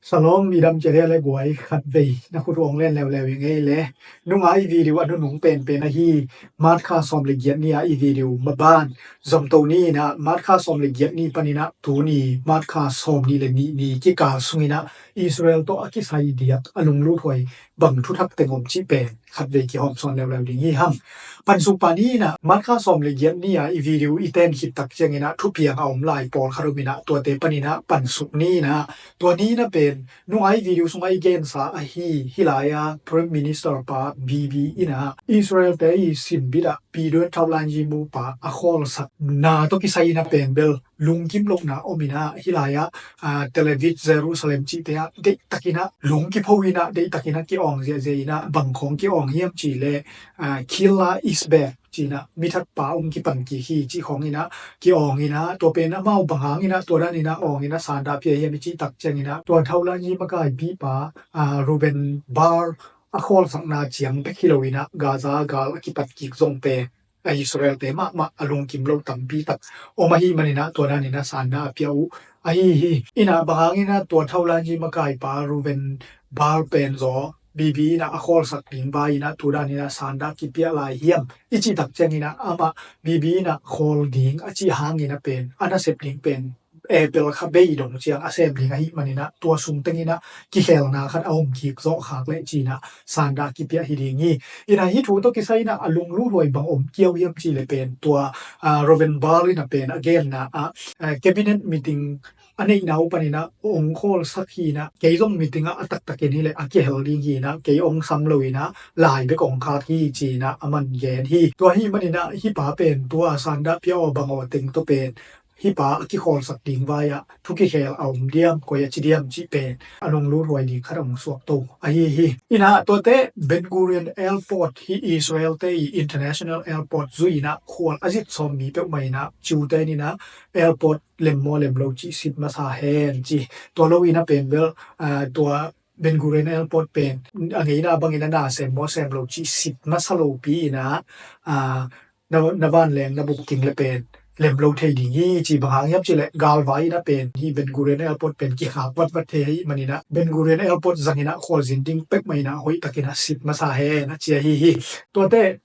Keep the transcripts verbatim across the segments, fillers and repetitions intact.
Shalom, i dam ciat hiam le guai, khatvei na khut uh hong len leuleu ing ei le. Nunga i video a nunung penpen ahi, March kha sawm le giat ni-a i video maban, zomto ni inah March kha sawm le giat ni paninah tuni March kha sawm ni le nih ni kikal sunginah Israel tawh a kisai diak a lunglut huai bang thuthak teng om cih pen khatvei kihawm sawn leuleu ding hi hang. Pansuk pa ni inah March kha sawm le giat ni-a i video i ten khit tak cianginah thupiang a om lai pawlkhat om inah tuate paninah pansuk ni inah tua ni inah pen nunga i video sungah i gensa ahi, hih lai-a Prime Minister pa Bibi inah Israel-te i simbit ah Pidon Thaulanyi mu pa a khawlsak na tawh kisai inah pen bel lungkim lohna om inah hih lai-ah, aa, Tel Aviv, Jerusalem cihte ah deihtakinah lungkipho inah deihtakinah ki-awng ziahziah inah bang khawng ki-awng hiam cih leh, aa, Kila Isbeh cih inah mithatpa hong kipan kik hi cih khawng inah ki-awng inah tua pen amau bang hang inah tua dan inah awng inah sandah pia hiam i cih tak cianginah tua Thaulanyi makaipipa, aa, Reuven Bar a khawlsakna ciang bek hi lo inah Gaza gal a kipat kik zong pen a Israel-te mahmah a lungkim lo tampi tak om ahih maninah tua dan inah sandah a pia uh ahi hi. Inah bang hang inah tua Thaulanyi makaipa Reuven Bar pen zaw Bibi inah a khawlsak ding vai inah tu dan inah sandah kipiah lai hiam i cih tak cianginah amah Bibi inah khawl ding a cih hang inah pen a nasep ding pen April kha bei dong ciang a sem ding ahih maninah tua sung tenginah kikhelna khat a om kik zawh khak leh ci inah sandah kipiah hi ding hi. Inah hih thu tawh kisai inah a lunglut huai bang om kiau hiam cih leh pen tua, aa, Reuven Bar inah pen a genna ah, aa, cabinet meeting a neihna uh paninah hong khawlsak hi inah kei zong meeting ah a taktakin hi leh a kihel ding hi inah kei hong sam lo inah lai bek hong khak hi ci inah a man gen hi. Tua ahih maninah hih pa pen tua sandah pia aw bang aw teng tawh pen hih pa a kikhawlsak ding vai-ah thu kikhel a om diam, koi a ci diam cih pen a lunglut huai ding khat a hong suak to ahi hi. Inah tuate Ben Gurion Airport hi Israel-te i international airport zui inah khual a zit sawm mi peuhmah inah ciute inah airport lem maw lem lo cih sit masa hen ci. Tua lo inah pen bel, aa, tua Ben Gurion Airport pen a ngeina bangin a na sem maw sem lo cih sit masa lopi inah, aa, na, na vanleng na booking le pen lem lo thei ding hi ci. Bang hang hiam cih leh galvai inah pen hih Ben Gurion Airport pen kikhak vatvat thei ahih maninah Ben Gurion Airport zang inah khualzin ding pekmah inah hoihtak inah sit masa hen a ci ahi hi. Tuate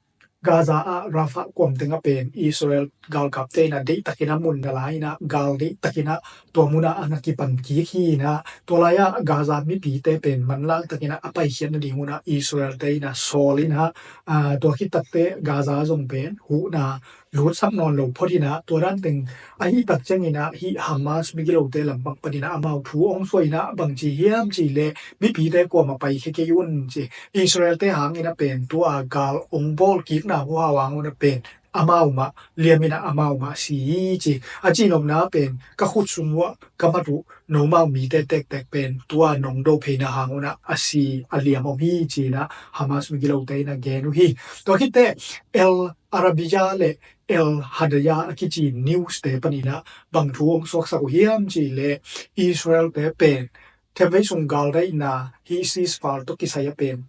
Gaza ah Rafah kuam tengah pen Israel galkapte inah deihtak inah mun na la inah gal deihtak inah tua munah a na kipan kik hi inah tua lai-ah Gaza mipite pen manlangtak inah a paikhiat nading hunah Israel-te inah sawl inah, aa, tua khit takteh Gaza zong pen huhna lutsak nawn lo phot inah tua dan teng ahih tak cianginah hih Hamas migilote lampang paninah amau thu hong suah inah bangci hiam cih leh mipite kuamah paikhia kei un ci. Israel-te hang inah pen tua gal hong bawl kikna huhau hang unah pen amau mah liam inah amau mah si hi ci. A cihnopna pen ka khut sung uah ka mat uh nomau mite tektek pen tua nong do pheina hang unah a si a liam om hi ci inah Hamas migilote inah gen uh hi. Tua khitteh El Arabiya le El Hadaya a kici news-te paninah bang thu hong suaksak uh hiam cih leh Israel-te pen themvei sung gal daihna hih ceasefire tawh kisai a pen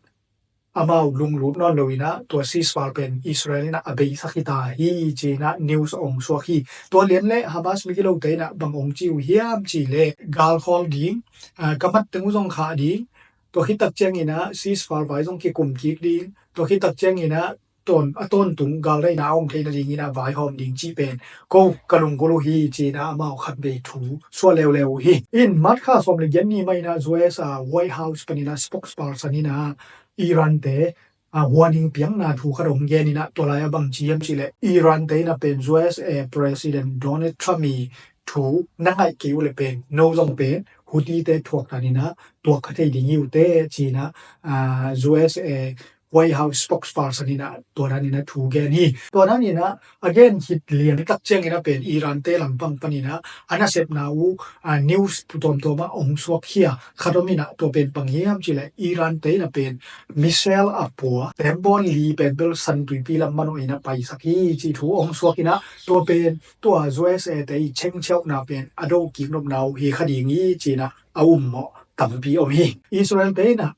amau lunglut nawn lo inah tua ceasefire pen Israel inah a beisak hi ta hi ci inah news a hong suak hi. Tua lian le Hamas migilote inah bang hong ci uh hiam cih leh gal khawl ding, aa, ka mat teng uh zong khah ding, tua khit tak cianginah ceasefire vai zong kikum kik ding, tua khit tak cianginah tawn, a tawntung gal daihna a om theih nading inah vaihawm ding cih pen ko ka lunggulh uh hi ci inah amau khatvei thu suah leuleu uh hi. In March kha sawm le giat ni mah inah U S a White House paninah spokesperson inah Iran-te, aa, warning piakna thu khat hong gen inah tua lai-ah bangci hiam cih leh Iran-te inah pen U S a President Donald Trump i thu na ngaih kei uh leh pen no zong pen Houthi-te thuak dan inah tuak kha thei ding hi uh teh ci inah, aa, U S a White House spokesperson inah tua dan inah thu gen hi. Tua dan inah a gen khit lian tak cianginah pen Iran-te lampang paninah a nasepna uh, aa, news tuamtuam ah hong suak hi a, khat om inah tua pen bang hiam cih leh Iran-te inah pen missile a pua tembawn li pen bel San Tuipi lam manawh inah paisak hi cih thu hong suak inah tua pen tua U S a-te i chengchiauhna pen a do kik nopna uh hi kha ding hi ci inah a ummawh tampi om hi. Israel-te inah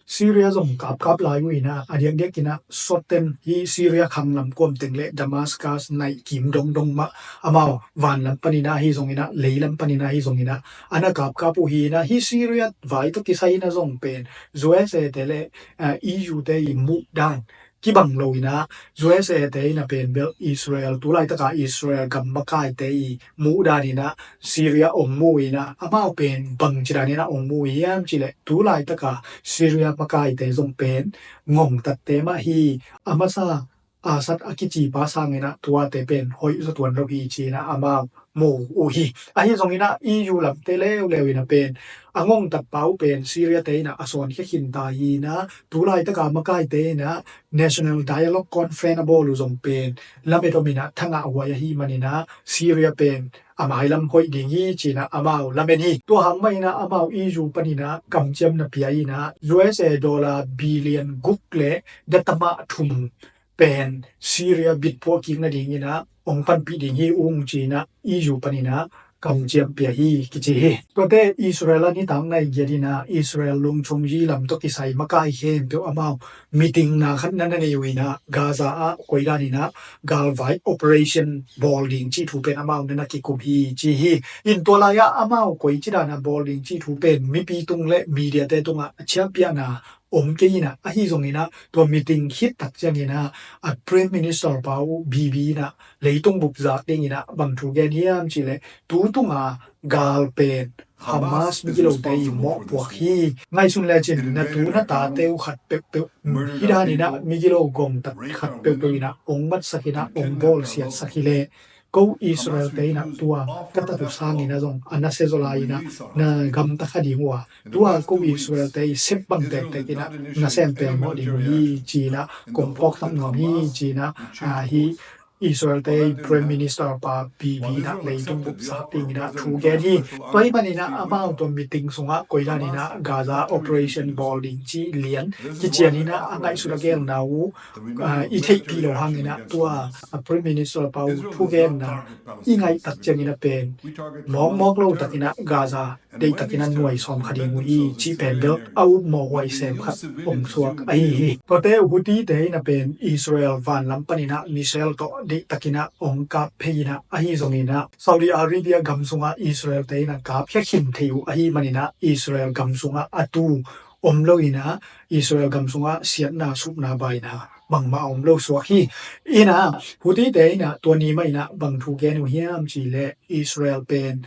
Syria zong kapkap lai uh inah, a diakdiak inah Soten hi Syria khanglam kuamteng le Damascus naih kim dongdong mah, amau vanlam paninah hi zonginah leilam paninah hi zonginah ana kapkap uh hi inah, hi Syria vai tawh kisai inah zong pen U S A te le, ah, E U te i muh dan kibang lo inah, U S A te inah pen bel Israel, tulaitaka Israel gam makaite i muh dan inah Syria ong mu inah, amau pen bangci dan inah ong mu hiam cileh, tulaitaka Syria makaite zong pen ngongtatte mah hi, a masa Assad a kicipa sanginah tuate pen hoih zatuan lo hi cinah amau mu uh hi. Ahi zonginah E U lamte leuleu inah pen a ngongtatpa uh pen Syria te inah a sawnkhia khinta hi inah, tulaitaka makaite inah National Dialogue Conference a bawl uh zong pen lamet om inah thangah huai ahi maninah Syria pen a mailam hoih ding hi cinah amau lamen hi. Tua hang mah inah amau E U paninah kamciamna pia inah U S A dollar billion guk le datamah thum pen Syria bitphuah kik nadinginah ong panpih ding hi ung cinah E U paninah kamciam pia hi kici hi. Tuate Israel a nitak nai giat inah Israel lungchung yi lam tawh kisai makai khempeuh amau meeting na khat na na nei uh inah Gaza ah koidan inah galvai operation bawl ding cih thu pen amau na na kikum hi ci hi. In tua lai-ah amau koici danah bawl ding cih thu pen mipi tung le media te tungah a ciahpiahna om kei inah, ahi zonginah tua meeting khit tak cianginah a Prime Minister pa uh Bibi inah leitung bup zak dinginah bang thu gen hiam cileh, tu tunga gal pen Hamas migilote i mawhpuak hi. Ngaihsun lecin na tu na tate uh khat peuhpeuh hi daninah migilo gongtat khat peuhpeuh inah ong matsak inah ong bawlsiatsak hileh, ko Israel te inah tua ka tat uh sangin a zong a nasia zaw lai inah na gamta kha ding uh a, tua ko Israel te i sep bang tektek inah na sem pelmawh ding uh hi cinah kong phawksak nuam hi cinah, ah, hi Israel te i Prime Minister pa Bibi inah leitung bup zak dinginah thu gen hi. Tua hi maninah amau tua meeting sungah koidan inah Gaza operation bawl ding cih lian kician inah a ngaihsut a gelna uh, ah, i theihpih lo hanginah tua a Prime Minister pa uh thugenna i ngaih tak ciangin a pen mawkmawk lo takinah Gaza deihtakinah nuai sawm kha ding uh hi cih pen bel a upmawh huai sem khat om suak ahi hi. Tuate Houthi te inah pen Israel vanlam paninah missile tawh deihtakinah ong kap phei inah, ahi zonginah Saudi Arabia gam sungah Israel te inah kapkhia khin thei uh ahi maninah Israel gam sungah a tu om lo inah Israel gam sungah siatna supna baina bangmah a om lo suak hi. Inah Houthi te inah tua ni mah inah bang thu gen uh hiam cileh Israel pen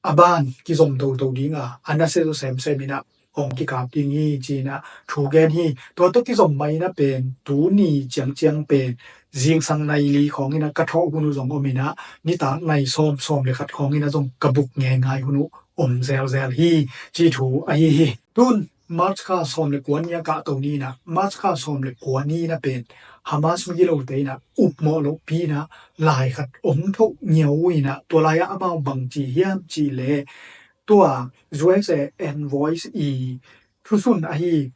a ban kizom toto dinga a nasia zaw semsem inah hong kikap ding hi cinah thu gen hi. Tua tawh kizom mah inah pen tuni ciangciang pen zingsang nai li khawng inah ka thawh hun uh zong om inah nitak nai sawm sawm le khat khawng inah zong ka buk ngeingai hun uh om zelzel hi cih thu ahi hi. Tun March kha sawm le kua ni a kahto ni inah, March kha sawm le kua ni inah pen Hamas migilote inah upmawh lohpi inah lai khat om thoh ngiau uh inah, tua lai-ah amau bangci hiam cihleh tua U S A envoy i thusun ahi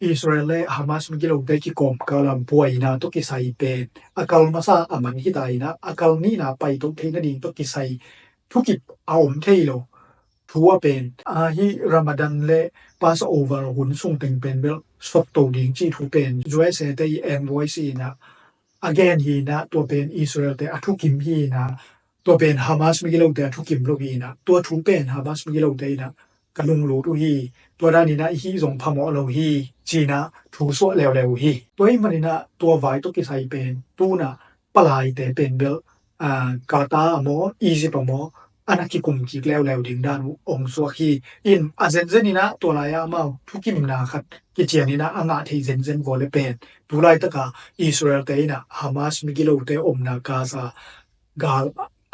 Israel le Hamas migilote kikawm kala buaina tawh kisai pen a kal masa a man hita inah a kal nihna paito theih nading tawh kisai thukip a om thei lo thu a pen, a, hi Ramadan le Passover hun sung teng pen bel sotto ding cih thu pen U S A te i envoy inah a gen hi inah, tua pen Israel te a thukim hi inah, tua pen Hamas migilote a thukim lo hi inah, tua thu pen Hamas migilote inah ka lunglut uh hi. Tua dan inah i hih zong phamawh lo hi cinah thu suah leuleu uh hi. Tua hi maninah tua vai tawh kisai pen tunah palaite pen bel, ah, Qatar a maw, Egypt a maw, a na kikum kik leuleu ding dan uh ong suak hi. In a zenzen inah tua lai-ah amau thukimna khat kician inah a ngah thei zenzen vua le pen tu laitaka Israel te inah Hamas migilote omna Gaza gal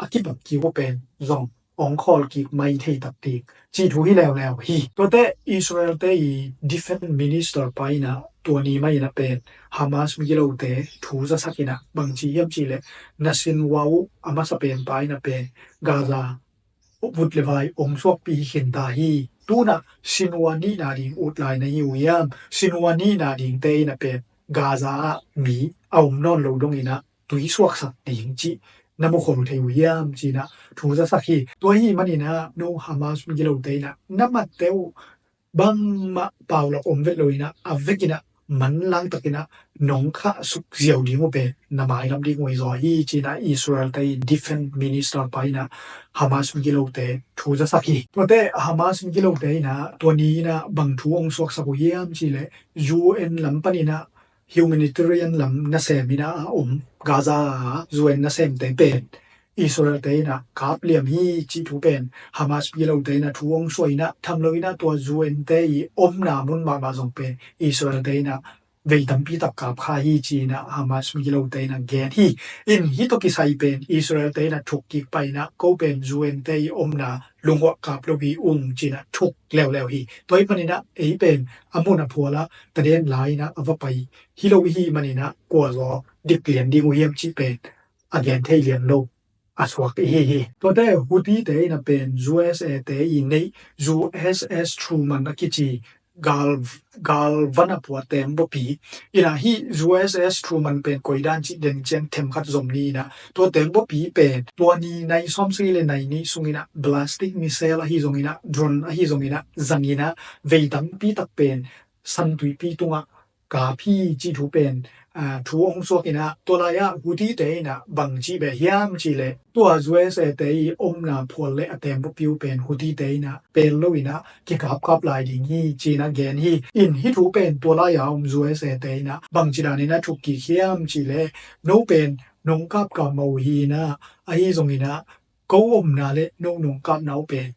a kipak kik uh pen zong ong khawl kik mai thei tak ding cih thu hi leuleu hi. Tuate Israel te i defense minister pa inah tua ni mah inah pen Hamas migilote thu zasak inah bangci hiam cihleh na Sinwar uh a masa pen pa inah pen Gaza vut le vai om suakpi hi khinta hi. Tunah Sinwar nihna ding ut lai na hi uh hiam? Sinwar nihna dingte inah pen Gaza ah mi a om nawn lo dong inah tui suaksak ding cih na mukhol thei uh hiam cinah thu zasak hi. Tua hi maninah no Hamas migilote inah na matte uh bangmah paulak om vet lo inah a vekinah manlang takinah nong khah suk ziau ding uh pen na mailam ding uh hi zaw hi, cinah Israel te i defense minister pa inah Hamas migilote thu zasak hi. Tuate Hamas migilote inah tua ni inah bang thu hong suaksak uh hiam cihleh U N lam paninah humanitarian lam nasem inah a om Gaza U N nasemte pen Israel te inah kap liam hi cih thu pen Hamas migilote inah thu hong suah inah tham lo inah tua U N te i omna mun mahmah zong pen Israel te inah vei tampi tak kap kha hi cinah Hamas migilote inah gen hi. In hih tawh kisai pen Israel te inah thuk kik pa inah ko pen U N te i omna lunghuah kap lo hi ung cinah thuk leuleu hi. Tua hi paninah ei pen a mun a phualah taden lai inah a va pai hi lo ihi maninah kua zaw dik lian ding uh hiam cih pen a gen thei lian lo a suak ihi hi. Tuate Houthi te inah pen U S A te i neih U S S Truman a kici gal, galvan a pua tengbopi inah hih U S S Truman pen koidan cih den ciang themkhat zom ni inah tua tengbopi pen tua ni nai sawmsagih le nai nih sung inah ballistic missile ahi zong inah drone ahi zong inah zang inah vei tampi tak pen San Tuipi tungah kap hi cih thu pen thu hong suak inah tua lai-ah Houthi te inah bang cih beh hiam cihleh tua U S A te i omna phual le a tengbopi uh pen Houthi te inah pel lo inah kikapkap lai ding hi cinah gen hi. In hih thu pen tua lai-a om U S A te inah bangci dan inah thuk kik hiam cihleh no pen nong kapkap mah uh hi inah ahi zong inah ko omna le no nong kapna uh pen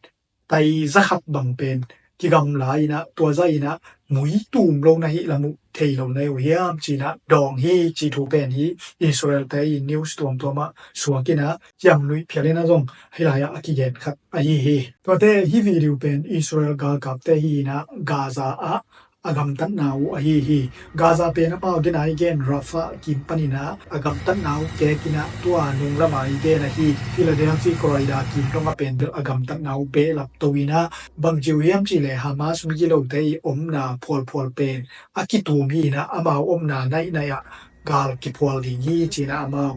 tai zakhat bang pen kigamla inah tua zah inah mui tum lo na hih lam uh thei lo na hi uh hiam cinah dawng hi cih thu pen hi. Israel te i news tuamtuam ah suak inah ciamnuih phial inah zong hih lai-ah a kigen khat ahi hi. Tuate hih video pen Israel galkapte hi inah Gaza ah a gamtatna uh ahi hi. Gaza pen amau dena i gen Rafah kim paninah a gamtatna uh kek inah tua nung lama i gen ahi Philadelphia Corridor kim dongah pen bel a gamtatna uh behlap to inah bang ci uh hiam cihleh Hamas migilote i omna phualphual pen a kitum hi inah amau omna naihnaih ah gal kiphual ding hi cinah amau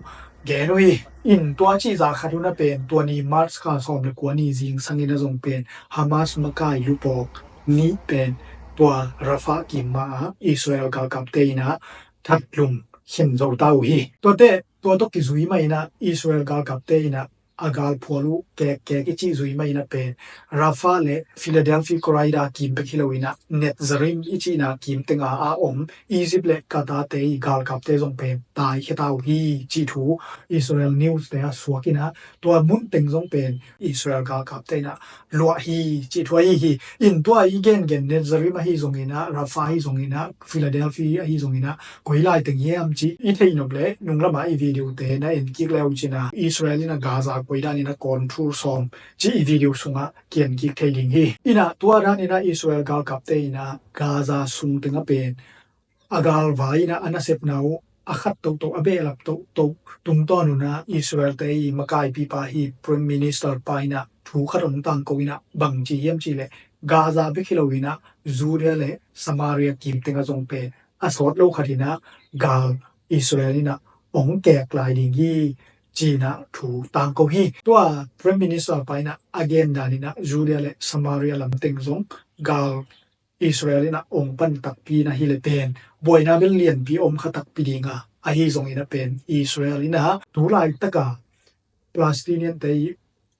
gen uh hi. In tua cih zah khat uh na pen tua ni March kha sawm le kua ni zingsang inah zong pen Hamas makai lupawk nih pen tua Rafah kim mah ah Israel galkapte inah thatlum khin zo ta uh hi. Tuate tua tawh kizui mah inah Israel galkapte inah a galphual uh kekkek i cih zui mah inah pen Rafah le Philadelphia Corridor kim bek hi lo inah Netzarim i cihna kim tengah a om Egypt le Qatar te i galkapte zong pen taikhia ta uh hi cih thu Israel news te a suak inah tua mun teng zong pen Israel galkapte inah luah hi cih thu ahi hi. In tua i gengen Netzarim ahi zong inah Rafah ahi zong inah Philadelphia ahi zong inah koi lai teng hiam cih i theih nop leh nung lamah i video te na en kik le uh cinah Israel inah Gaza koi dan inah control sawm cih i video sungah kian kik thei ding hi. Inah tua dan inah Israel galkapte inah Gaza sung tengah pen a galvai inah a nasepna uh a khat tohtoh a behlap tohtoh tungtawn unah Israel te i makaipipa hi Prime Minister pa inah thu khat hong tangko inah bang ci hiam cihleh Gaza bek hi lo inah Judea le Samaria kim tengah zong pen a sawt lo khat inah gal Israel inah hong kek lai ding hi cinah thu tangko hi. Tua Prime Minister pa inah a gen dan inah Judea le Samaria lam teng zong gal Israel inah ong pan takpi na hi le pen buaina bel lianpi om kha takpi dinga ahi zong inah pen Israel inah tu laitaka Palestinian te i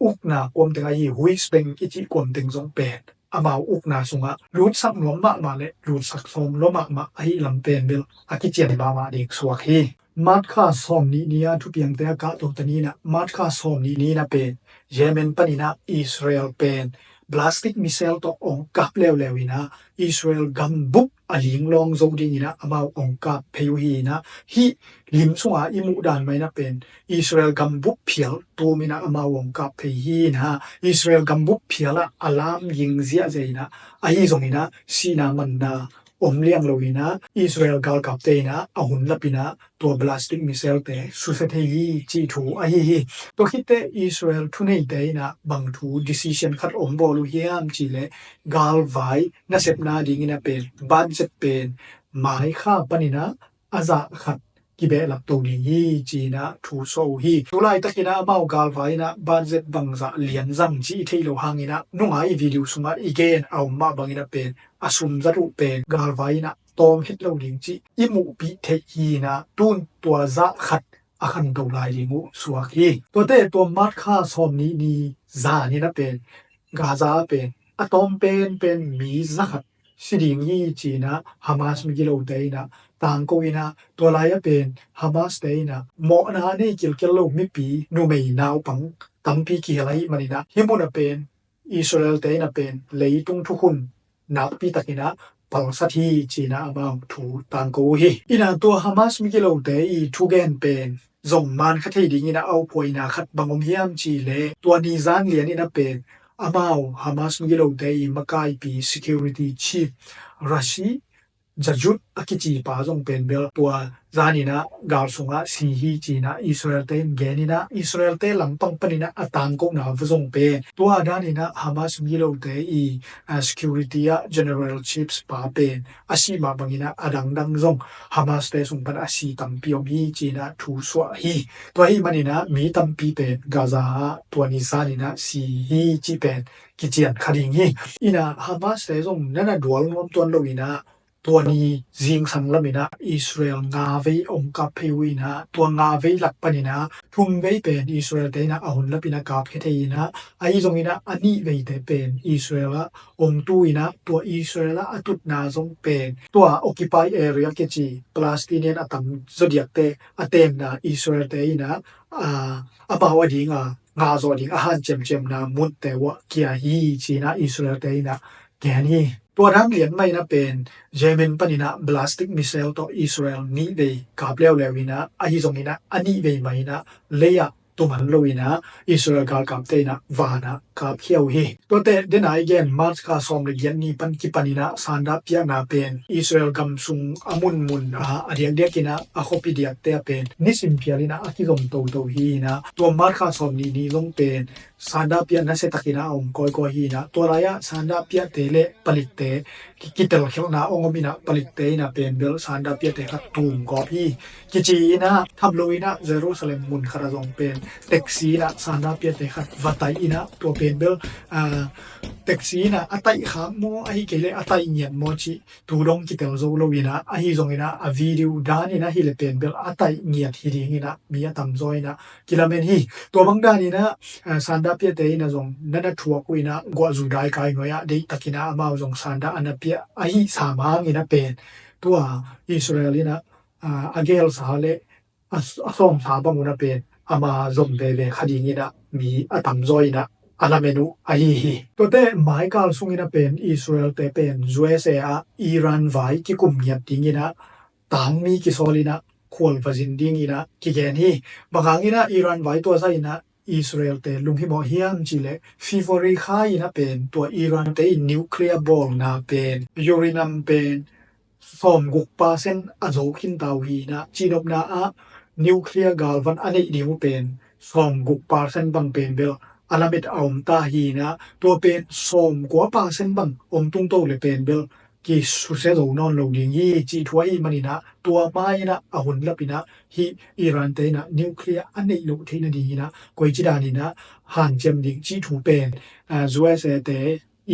ukna kuamteng ahi West Bank i cih kuamteng zong pen amau ukna sungah lutsak nuam mahmah le lutsak sawm lua mahmah ahi lam pen bel a kician mahmah ding suak hi. March kha sawm nih ni a thupiangte a kahto ta ni inah March kha sawm nih ni inah pen Yemen paninah Israel pen ballistic missile tawh ong kap leuleu inah Israel gambup a linglawng zo dinginah amau ong kap phei uh hi inah hih lim sunga i muh dan mah inah pen Israel gambup phial tum inah amau ong kap phei hi inah Israel gambup phialah a lam ging ziahziah inah ahi zong inah sihna manna om liang lo inah Israel galkapte inah a hun lap inah tua ballistic missile te susia thei hi cih thu ahi hi. Tua khitteh Israel thuneite inah bang thu decision khat om bawl uh hiam cihleh galvai nasepna dingin a pen budget pen mai kha paninah a zah khat kibehlap to ding hi, ci-in ah thu suah uh hi. Tulaitak in ah amau galvai in ah budget bangzah lian zang cih i theih loh hangin ah nunga i video sungah i gen a om mah bangin ah pen a sum zat uh pen galvai in ah tawm het lo ding cih i muhpih theih hi in ah tun tua zah khat a khanto lai ding uh suak hi. Tuate tua March kha sawm nih ni zan in ah pen Gaza ah pen a tawm penpen mi za khat si ding hi, ci-in ah Hamas migilote in ah tangko in ah tua lai ah pen Hamas te in ah mawhna nei kilkel lo mipi, numei, naupang tampi kihel ahih manin ah hih mun ah pen Israel te in ah pen leitung thukhun nakpi takin ah palsat hi, ci-in ah amau thu tangko uh hi. In ah tua Hamas migilote i thugen pen zong man kha thei dingin ah a uphuaina khat bang om hiam cih leh tua ni zan lian in ah pen amau Hamas migilote i makaipi security chief Rashi Jajut a kici pa zong pen bel tua zan in ah gal sungah si hi, ci-in ah Israel te in gen in ah Israel te lampang panin ah a tangkona va zong pen tua dan in ah Hamas migilote i, ah, security ah general chief pa pen a si mah bangin ah a dangdang zong Hamas te sung pan a si tampi om hi, ci-in ah thu suah hi. Tua ahih manin ah mi tampi pen Gaza ah tua ni zan in ah si hi cih pen kician kha ding hi. In ah Hamas te zong na na dual nuam tuan lo in ah tua ni zingsang lam in ah Israel nga vei ong kap phei uh in ah tua nga vei lak panin ah thum vei pen Israel te in ah a hun lap in ah kap khia thei in ah ahi zongin ah a nih veite pen Israel ah ong tu in ah tua Israel ah a tutna zong pen tua occupied area kici Palestinian a tam zaw diakte a tenna Israel te in ah, ah, amau a ding a nga zawh ding a hanciamciamna munte uah kia hi, ci-in ah Israel te in ah gen hi. Tua dan lian mah in ah pen Yemen panin ah ballistic missile tawh Israel nih vei kap leuleu in ah ahi zongin ah a nih vei mah in ah lei ah tuman lo in ah Israel galkapte in ah van ah kap khia uh hi. Tuate den a i gen March kha sawm le giat ni pan kipan in ah sanda piakna pen Israel gam sung a munmun ah a diakdiak in ah a khuapi diakte ah pen nisim phial in ah a kizom toto hi in ah tua March kha sawm nih ni zong pen sanda piak nasia takin ah a om kawikawi hi in ah tua lai ah sanda piakte le palikte ki- kitelkhelhna ong om in ah palikte in ah pen bel sanda piakte khat tum gawp hi. Kici in ah tham lo in ah Jerusalem mun khat ah zong pen taxi in ah sanda piakte khat va taih in ah tua pen bel, ah, taxi in ah a taih khak maw ahi kei leh a taih ngiat maw cih tu dong kitel zo lo in ah ahi zongin ah a video dan in ah hi le pen bel a taih ngiat hi ding in ah mi a tamzaw in ah kilamen hi. Tua bang dan in ah, ah, sanda piakte in ah zong na na thuak uh in ah guah zu dai kai nuai ah deihtak in ah amau zong sanda a na piak ahi sam hangin ah pen tua Israel in ah, ah, a gelsa le a, a sawmsa bang un ah pen ama zom veve kha ding in ah mi a tamzaw in ah a lamen uh ahi hi. Tuate maikal sungin ah pen Israel te pen U S A ah Iran vai kikum ngiat ding in ah tangmi kisawl in ah khual va zin ding in ah kigen hi. Bang hangin ah Iran vai tua zah in ah Israel te lunghimawh hiam cih leh February kha in ah pen tua Iran te in nuclear bawlna pen uranium pen sawmguk percent a zo khin ta uh hi in ah cihnopna ah nuclear galvan a neih ding uh pen sawmguk percent bang pen bel a lamet a om ta hi in ah tua pen sawmkua percent bang om tung to le pen bel kisusia zo nawn lo ding hi cih thu ahih manin ah tua mai in ah a hun lap in ah hih Iran te in ah nuclear a neih loh theih nading in ah koici dan in ah hanciam ding cih thu pen, ah, U S A te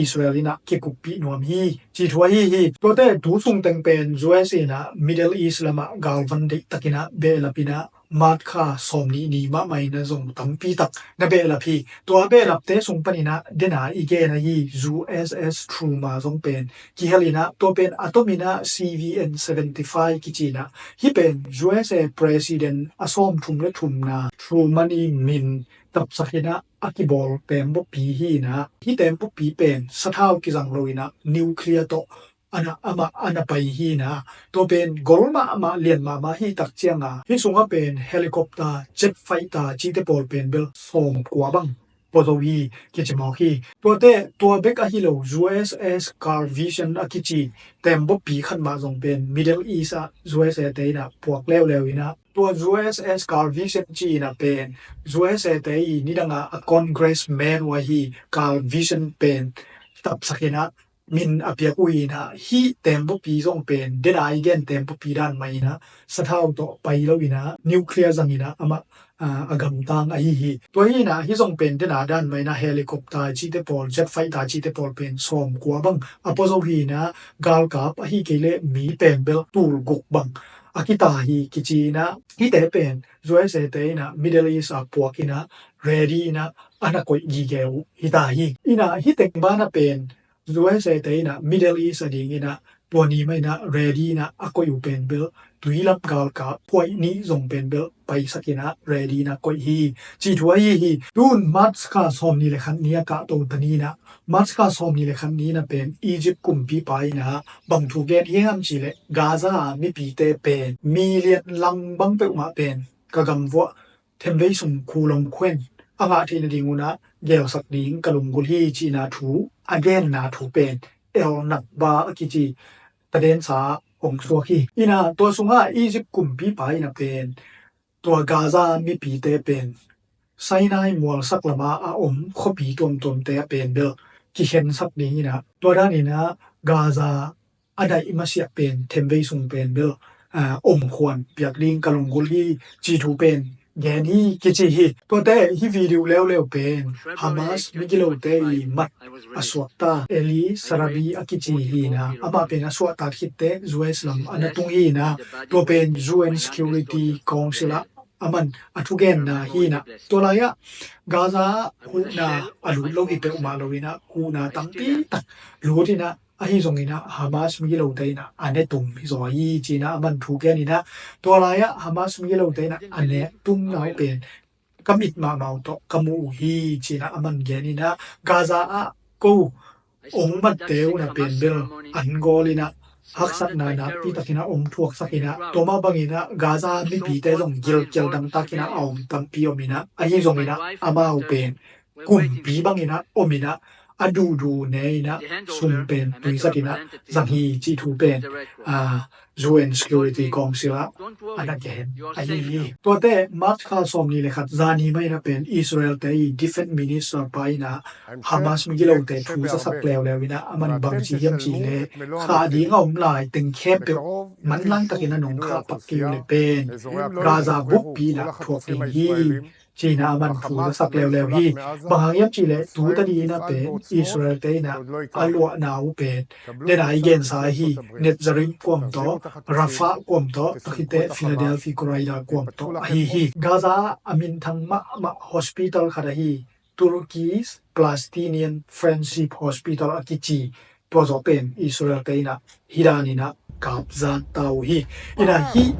Israel in ah kikuppih nuam hi cih thu ahi hi. Tuate tu sung teng pen U S A in ah Middle East lamah galvan deihtak in ah behlap in ah March kha sawm nih ni mahmah in ah zong tampi tak na behlap hi. Tua behlapte sung panin ah den a i gen ahi U S S Truman zong pen kihel in ah tua pen a tom in ah C V N seventy five kici in ah hih pen U S A President a sawmthum le thumna Truman i min tapsak in ah a kibawl tembaw pi hi in ah hih tembaw pi pen sathau kizang lo in ah nuclear tawh a na, amah a na pai hi in ah tua pen gol mahmah lian mahmah hi tak ciang a hih sungah pen helicopter, jet fighter cihte pawl pen bel sawmkua bang pua zo hi kici mawk hi. Tuate tua bek ahi lo U S S Carl Vinson a kici tembaw pi khat mah zong pen Middle East ah U S A te in ah puak leuleu in ah tua U S S Carl Vinson ci in ah pen U S A te i nidang a a congressman uh ahi Carl Vinson pen tapsak in ah min a piak uh hi in ah, hih tembaw pi zong pen, dena i gen tembaw pi dan mah in ah, sathau tawh pai lo in ah, nuclear zang in ah, amah, ah, a gamtang ahi hi. Tua hi in ah, hih zong pen dena dan mah in ah, helicopter cihte pawl, jet fighter cihte pawl pen sawmkua bang a pua zo hi in ah, galkap ahi kei leh mi pen bel tul guk bang a kita hi kici in ah, hihte pen U S A te in ah Middle East ah puak in ah, ready in ah, a na koih gige uh hi ta hi. In ah, hih teng banah pen U S A te in ah Middle East a ding in ah, tua ni mah in ah ready in ah a koih uh pen bel, tui lam galkap phuaih nih zong pen bel paisak in ah ready in ah koih hi, cih thu ahi hi. Tun March kha sawmnih le khat ni a kahto ta ni in ah, March kha sawmnih le khat ni in ah pen Egypt kumpipa in ah bang thu gen hiam cih leh, Gaza a mipite pen million lang bang peuhmah pen ka gam vuah themvei sung khulom khuan a ngah theih nading un ah gelsak ding ka lunggulh hi, cihna thu a genna thu pen El Nakba a kici tadensa hong suak hi. In ah, tua sungah Egypt kumpipa in ah pen tua Gaza mipite pen Sinai mualsak lama a om khuapi tuamtuamte ah pen bel kikhensak ding in ah, tua dan in ah Gaza a daih masiah pen themvei sung pen bel, ah, om khuan piak ding ka lunggulh hi, cih thu pen gen hi kici hi. Tuate hih video leuleu pen Hamas migilote i mat a suakta Eli Sarabi a kici hi in ah, amah pen a suahtak khit teh U S lam a na tung hi in ah, tua pen U N Security Council ah aman a thugenna hi in ah, tua lai ah Gaza ah huhna a lut lo hi peuhmah lo in ah, huhna tampi tak lut in ah, ahi zong in ah Hamas migilote in ah a ne tum hi zaw hi, ci in ah aman thu gen in ah, tua lai ah Hamas migilote in ah a ne tumna uh pen ka mit mahmah uh tawh ka mu uh hi, ci in ah aman gen in ah, Gaza ah ko ong matte uh na pen bel an gawl in ah, haksatna nakpi tak in ah ong thuaksak in ah, tua mah bang in ah Gaza mipite zong gilkial dangtak in ah a om tampi om in ah, ahi zong in ah amau pen kumpi bang in ah om in ah, a duhduh ne in ah sum pen tuisak in ah zang hi, cih thu pen, ah, U N Security Council ah a na gen ahi hi. Tuate March kha sawmnih le khat zani mah in ah pen Israel te i Defense Minister pa in ah Hamas migilote thu zasak leuleu in ah, aman bang ci hiam cih leh, khah ding a om lai teng khempeuh manlang takin a nong khah pak kei uh leh pen Gaza buppi in ah thuak ding hi, ci in ah aman thu zasak leuleu hi. Bang hang hiam cih leh, tu tadi in ah pen Israel te in ah a luahna uh pen, dena i gensa hi, Netzarim kuam tawh, Rafah kuam tawh, tua khit teh Philadelphia Koraida kuam tawh ahi hi. Gaza a minthang mahmah hospital khat ahi, Turkish Palestinian Friendship Hospital a kici, tua zawh pen Israel te in ah hih dan in ah kapzan ta uh hi. In ah hih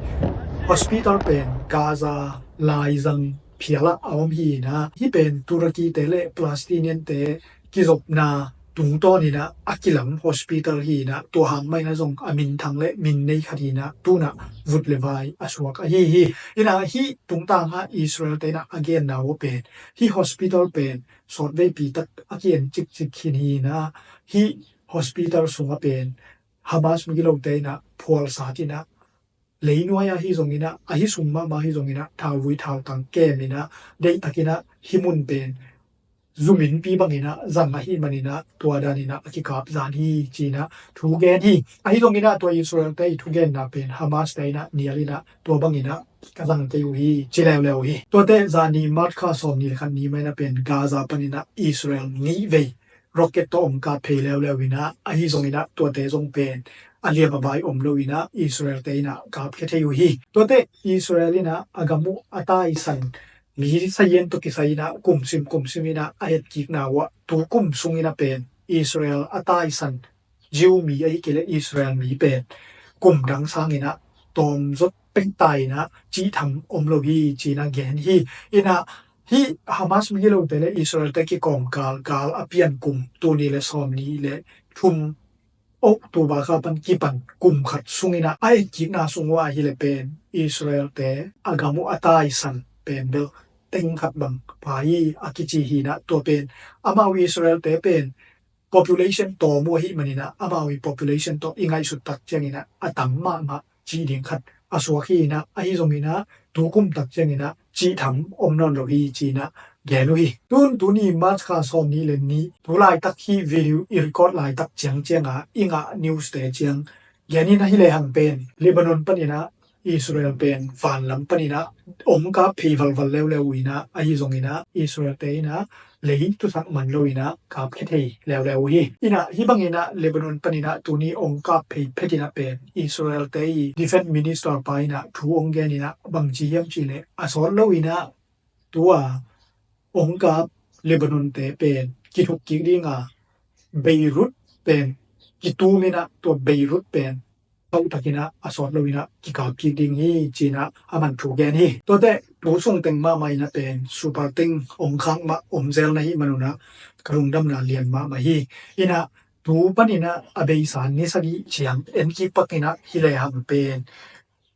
hospital pen Gaza laizang phial ah a om hi in ah, hih pen Turkey te le Palestinian te kizopna tungtawn in ah a kilam hospital hi in ah, tua hang mah in ah zong a minthang le min nei khat hi in ah, tu in ah vut le vai a suak ahi hi. In ah hih tungtang ah Israel te in ah a genna uh pen, hih hospital pen sawtveipi tak a ki-en cikcik khin hi in ah, hih hospital sungah pen Hamas migilote in ah phualsat in ah, leinuai ahi zong in ah, ahi sung mahmah ahi zong in ah, thauvui thautang kem in ah, deihtak in ah hih mun pen zuminpi bang in ah zang ahih man in ah, tua dan in ah a kikapzan hi, ci in ah thu gen hi. Ahi zong in ah tua Israel te i thugenna pen Hamas te in ah nial in ah, tua bang in ah ka zang kei uh hi, ci leuleu hi. Tuate zani March kha sawmnih le khat ni mah in ah pen Gaza pan in ah Israel nih vei rocket tawh ong kap phei leuleu in ah, ahi zong in ah tuate zong pen a liam a bai om lo in ah Israel te in ah kapkhia thei uh hi. Tuate Israel in ah a gam uh a taisan mi sayen tawh kisai in ah kumsim kumsim in ah a etkikna uh ah, tu kum sung in ah pen Israel a taisan Jew mi ahi kei leh Israel mi pen kum dang sang in ah tawmzot pengtai in ah cihtham om lo hi, ci in ah gen hi. In ah hih Hamas migilote le Israel te kikawm gal, gal a pian kum, tul nih le sawmnih le thum, October kha pan kipan kum khat sung in ah a etkikna sung uh ah hi leh pen Israel te a gam uh a taisan pen bel teng khat bang pha hi a kici hi in ah, tua pen amau Israel te pen population tawm uh ahih man in ah, amau i population tawh i ngaihsut tak ciang in ah a tam mahmah cih ding khat a suak hi in ah, ahi zong in ah tu kum tak ciang in ah cihtham om nawn lo hi, ci in ah gen uh hi. Tun tuni March kha sawm nih le nih, tu laitak hi video i record laitak ciangciang a i ngah news te ciang gen in a, hi lehang pen Lebanon panin a Israel pen vanlam panin a ong kap phei valval leuleu uh in a, ahi zongin a Israel te in a lei thusak man lo in a kap khia thei leuleu uh hi. In a hih bangin a Lebanon panin a tuni ong kap phei phet in a pen Israel te i defense minister pa in a thu ong gen in a bangci hiam cih leh a sawt lo in a tua ong kap Lebanon te pen kithuk kik ding a, Beirut pen kitum in a, tua Beirut pen tawh takin a a sawt lo in a kikap kik ding hi ci in a aman thu gen hi. Tuate tu sung teng mahmah in a pen super teng ong khak mah om zel na hih man un a ka lungdamna lian mahmah hi. In a tu panin a a beisa ni sagih ciang en kik pak in a hi lehang pen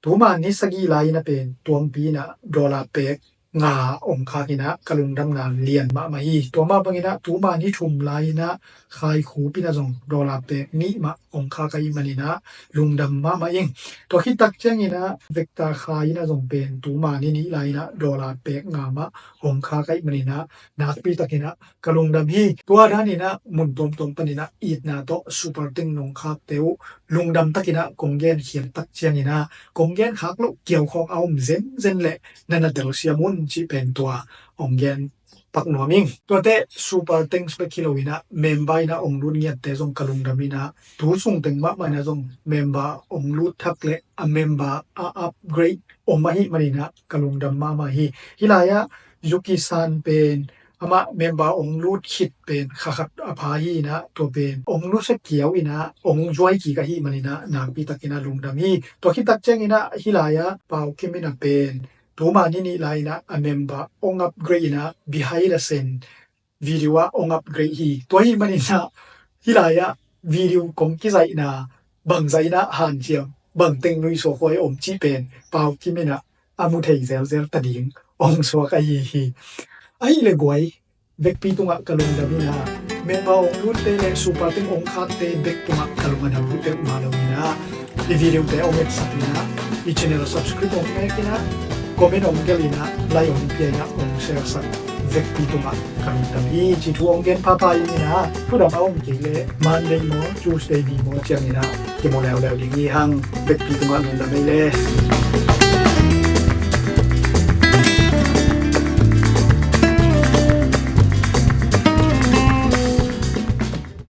tuma ni sagih lai in a pen tuampi in a dollar pek nga ong khak in a ka lungdamna lian mahmah hi. Tua mah bangin a tuma ni thum lai in a Khaikhup in a zong dollar pek nih mah ong khak ahih manin a lungdam mahmah ing. Tua khit tak ciangin a Vector Khai in a zong pen tuma ni nih lai in a dollar pek nga mah ong khak ahih manin a nakpi takin a ka lungdam hi. Tua danin a mun tuamtuam panin a itna tawh super teng nong khakte uh lungdam takin a kong gen khial tak ciangin a kong gen khak loh kiaukhawng a om zenzen leh na na telsiam un cih pen tua ong gen pak nuam ing. Tuate super teng spek hi lo in a member in a ong lut ngiatte zong ka lungdam in a tu sung teng mahmah in a zong member ong lut thak leh a member a upgrade om ahih manin a ka lungdam mahmah hi. Hih lai ah Yuki San pen amah member ong lut khit pen kha khat a pha hi in a, tua pen ong lusia kiau in a ong zuai kik ahih manin a nakpi takin a lungdam hi. Tua khit tak ciangin a hih lai ah Pau Kim in a pen tuma ni nih lai in a a member ong upgrade in a behind the scene video ah ong upgrade hi. Tua ahih manin a hih lai ah video kong kizaihna bangzah in a hanciam, bangteng nuisuak huai om cih pen Pau Kim in a a mu thei zelzel ta ding ong suak ahi hi. Ahih leh guai, vekpi tungah ka lungdam in a member ong lutte le super teng ong khakte bek tungah ka lung a dam uh peuhmah lo in a i video te ong etsak in a i channel subscribe ong mek in a comment ong gelh in a like ong pia in a ong share sak vekpi tungah ka lungdam hi ci thu ong gen phapha ing in a, thudam a om kei leh Monday maw Tuesday ni maw ciangin a kimu leuleu ding hi hang. Vekpi tungah lungdam ei le.